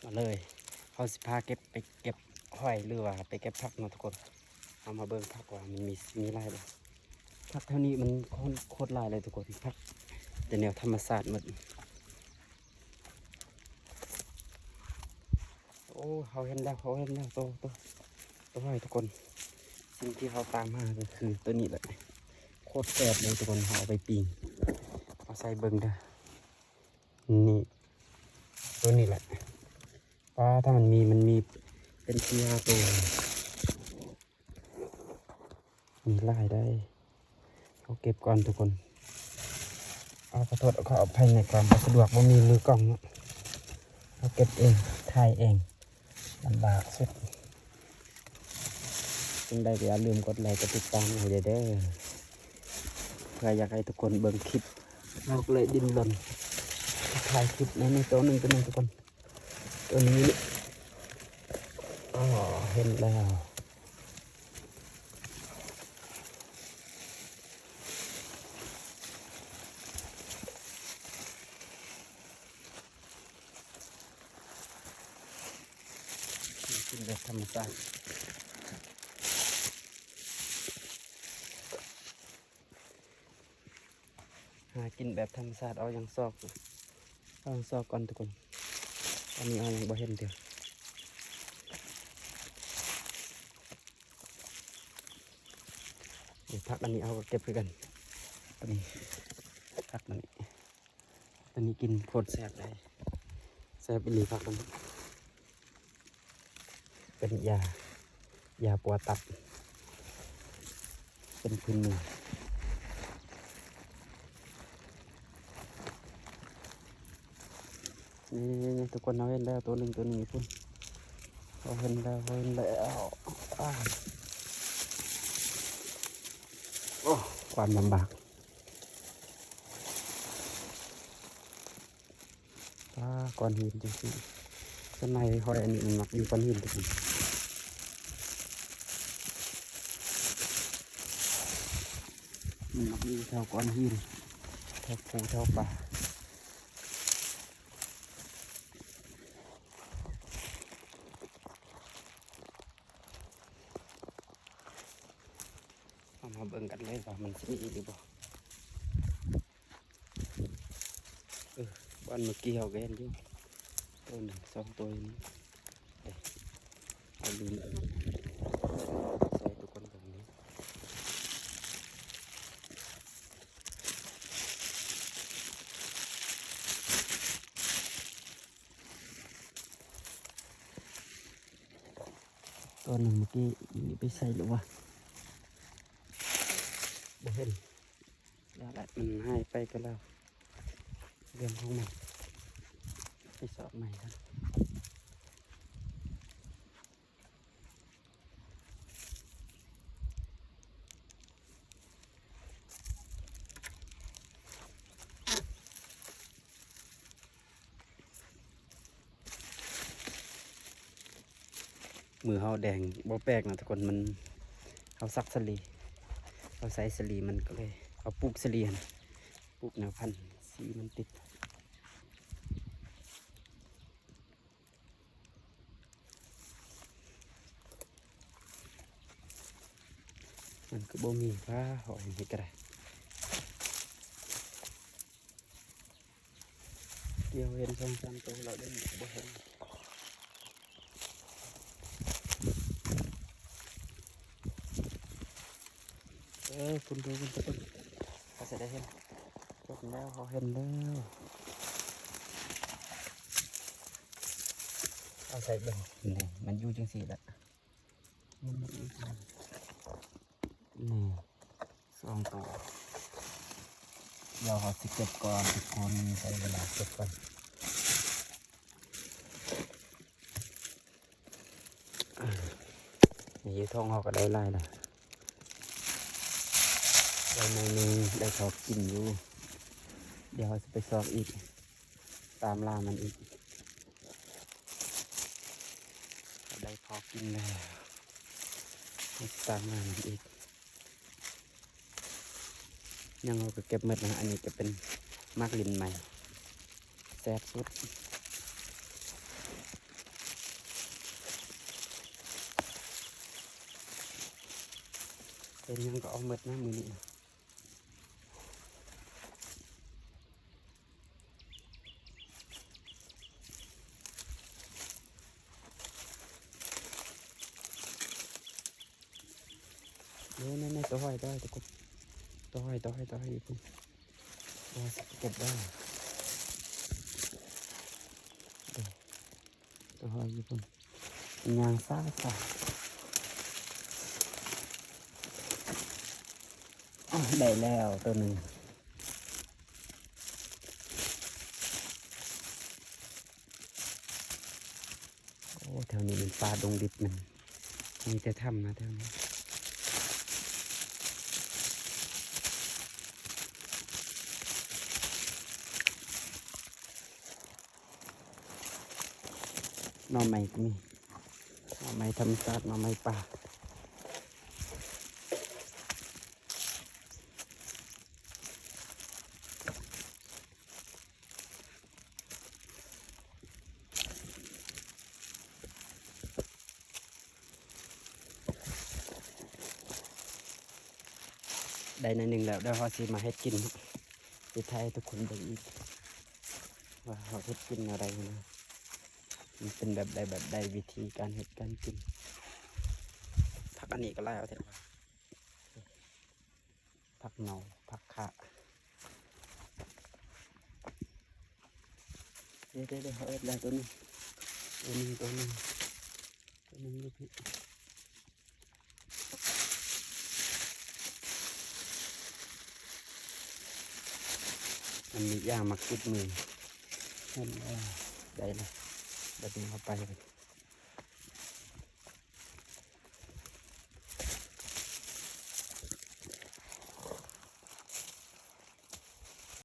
ມາເລີຍ ເຮົາຊິພາເກັບ ໄປເກັບຫອຍ ຫຼືວ່າໄປເກັບຜັກເນາະທຸກຄົນ. ເຮົາມາເບິ່ງຜັກວ່າມັນມີ ມີຫຼາຍບໍ່. ຜັກແຖວນີ້ມັນໂຄດ ໂຄດຫຼາຍເລີຍທຸກຄົນ ຜັກແຕ່ແນວທຳມະຊາດໝົດ. ໂອ້ ເຮົາເຫັນແລ້ວ ເຮົາເຫັນແລ້ວ ໂຕ ໂຕ ໂຕຫອຍທຸກຄົນ. ສິ່ງທີ່ເຮົາຕາມຫາກໍຄືໂຕນີ້ແຫຼະ ໂຄດແຊບເລີຍທຸກຄົນ. ເຮົາເອົາໄປປີ້ງ ເອົາໃສ່ເບິ່ງເດີ້. ນີ້ ໂຕນີ້ແຫຼະ ປາ ຖ້າມັນມີ ມັນມີເປັນສີ່ຫ້າໂຕ ມີຫຼາຍໄດ໋. ເຮົາເກັບກ່ອນທຸກຄົນ. ເອົາ ຂໍໂທດ ຂໍອະໄພໃນຄວາມບໍ່ສະດວກ ບໍ່ມີມືກ້ອງເນາະ. ເຮົາເກັບເອງ ຖ່າຍເອງ ລຳບາກສຸດ. ຈັ່ງໃດກໍຢ່າລືມກົດໄລ ກົດຕິດຕາມໃຫ້ເດີ້ ເພື່ອຢາກໃຫ້ທຸກຄົນເບິ່ງຄລິບ. ເຮົາກໍເລີຍດີ້ນລົນຖ່າຍຄລິບໃນນີ້ ໂຕໜຶ່ງ ໂຕໜຶ່ງທຸກຄົນ. ໂຕນີ້ ອໍ ເຫັນແລ້ວ. ກິນແບບທຳມະຊາດ ຫາກິນແບບທຳມະຊາດ. ເອົາຫຍັງຊອກ ເອົາຫຍັງຊອກກ່ອນທຸກຄົນ. ຕອນນີ້ເຮົາຍັງບໍ່ເຫັນເທື່ອ. ນີ້ ຜັກອັນນີ້ເຮົາກໍເກັບຄືກັນ. ຕົວນີ້ ຜັກຕົວນີ້ ຕົວນີ້ກິນໂຄດແຊບເລີຍ ແຊບອີ່ຫຼີຜັກຕົວນີ້. ເປັນຢາ ຢາປົວຕັບ ເປັນພື້ນເມືອງ. ນີ້ໆໆ ທຸກຄົນ ເຮົາເຫັນແລ້ວ ໂຕໜຶ່ງ ໂຕໜຶ່ງຢູ່ພຸ້ນ. ເຮົາເຫັນແລ້ວ ເຮົາເຫັນແລ້ວ ອາ ໂອ້ ຄວາມລຳບາກ. ປາ ກ້ອນຫີນຈັ່ງຊີ້ ສ່ວນຫຼາຍຫອຍອັນນີ້ມັນມັກຢູ່ກ້ອນຫີນທຸກຄົນ. ມັນມັກຢູ່ແຖວກ້ອນຫີນ ແຖວພູແຖວປ່າ. ເຮົາມາເບິ່ງກັນເລີຍວ່າມັນຊິມີອີກຫຼືບໍ່. ເອີ ບ່ອນເມື່ອກີ້ເຮົາກໍເຫັນຢູ່ ໂຕໜຶ່ງສອງໂຕນີ້. ເອີ ເອົາລືມ ໃສ່ທຸກຄົນເບິ່ງນີ້. ໂຕໜຶ່ງເມື່ອກີ້ນີ້ໄປໃສແລ້ວວະ ບໍ່ເຫັນ. ແລ້ວແຫຼະ ມັນຫາຍໄປກໍແລ້ວ ເລື່ອງຂອງມັນ. ໄປຊອກໃໝ່ກ່ອນ. ມືເຮົາແດງບໍ່ແປກນະທຸກຄົນ ມັນ ເຮົາສັກສາລີ ເຮົາໃສ່ສາລີ ມັນກໍເລີຍ ເຮົາປູກສາລີຫັ້ນ ປູກແນວພັນ ສີມັນຕິດ. ມັນກໍບໍ່ມີ ວ້າ ຫອຍນີ້ກໍໄດ້. ດຽວເຫັນສອງສາມໂຕແລ້ວ ດຽວນີ້ບໍ່ເຫັນ. ເອີ ພຸ້ນ ພຸ້ນ ພຸ້ນ ພຸ້ນ ເຮົາຊິໄດ້ເຫັນ. ເຫັນແລ້ວ ເຮົາເຫັນແລ້ວ. ເອົາໃສ່ເບິ່ງ ນີ້ ມັນຢູ່ຈັ່ງຊີ້ລະ. ນີ້ ສອງໂຕ. ດຽວເຮົາຊິເກັບກ່ອນທຸກຄົນ ໃຊ້ເວລາເກັບກ່ອນ. ນີ້ຢູ່ທົ່ງເຮົາກໍໄດ້ຫຼາຍລະ ໄດ້ໜ້ອຍໜຶ່ງ ໄດ້ພໍກິນຢູ່. ດຽວເຮົາຊິໄປຊອກອີກ ຕາມລ່າມັນອີກ. ໄດ້ພໍກິນແລ້ວ ເຮົາຊິຕາມຫາມັນອີກ. ຫຍັງເຮົາກໍເກັບໝົດນະ. ອັນນີ້ຈະເປັນໝາກລິນໃໝ່ ແຊບສຸດ. ເປັນຫຍັງກໍເອົາໝົດນະມື້ນີ້ນະ. ນີ້ໆໆ ຕົວຫອຍ ຕົວຫອຍ ຕົວຫອຍ ຕົວຫອຍ ຕົວຫອຍຢູ່ພຸ້ນ ຕົວຫອຍ ເກັບໄດ້ ຕົວຫອຍຢູ່ພຸ້ນ ຍ່າງຊ້າໆ ອ້າວ ໄດ້ແລ້ວຕົວໜຶ່ງ. ໂອ້ ແຖວນີ້ມັນປ່າດົງດິບ ມັນມີແຕ່ຖ້ຳນະແຖວນີ້. ໜໍ່ໄມ້ກໍມີ ໜໍ່ໄມ້ທຳມະຊາດ ໜໍ່ໄມ້ປ່າ. ໄດ້ໜ້ອຍໜຶ່ງແລ້ວ ດຽວເຮົາຊິມາເຮັດກິນ ຊິຖ່າຍໃຫ້ທຸກຄົນເບິ່ງອີກ ວ່າເຮົາເຮັດກິນແນວໃດນະ ມັນເປັນແບບໃດ ແບບໃດ ວິທີການເຮັດການກິນ. ຜັກອັນນີ້ກໍຫຼາຍເອົາແທ້ວ່າ ຜັກເນົ່າ ຜັກຂະ ເດ້ໆໆ ເຮົາເຮັດແລ້ວຕົວໜຶ່ງ ຕົວໜຶ່ງ ຕົວໜຶ່ງ ຕົວໜຶ່ງຢູ່ພີ້. ມັນມີຢ່າງມາກຸດມື ເຫັນແລ້ວ ໄດ້ແລ້ວ ບັດນີ້ເຮົາໄປ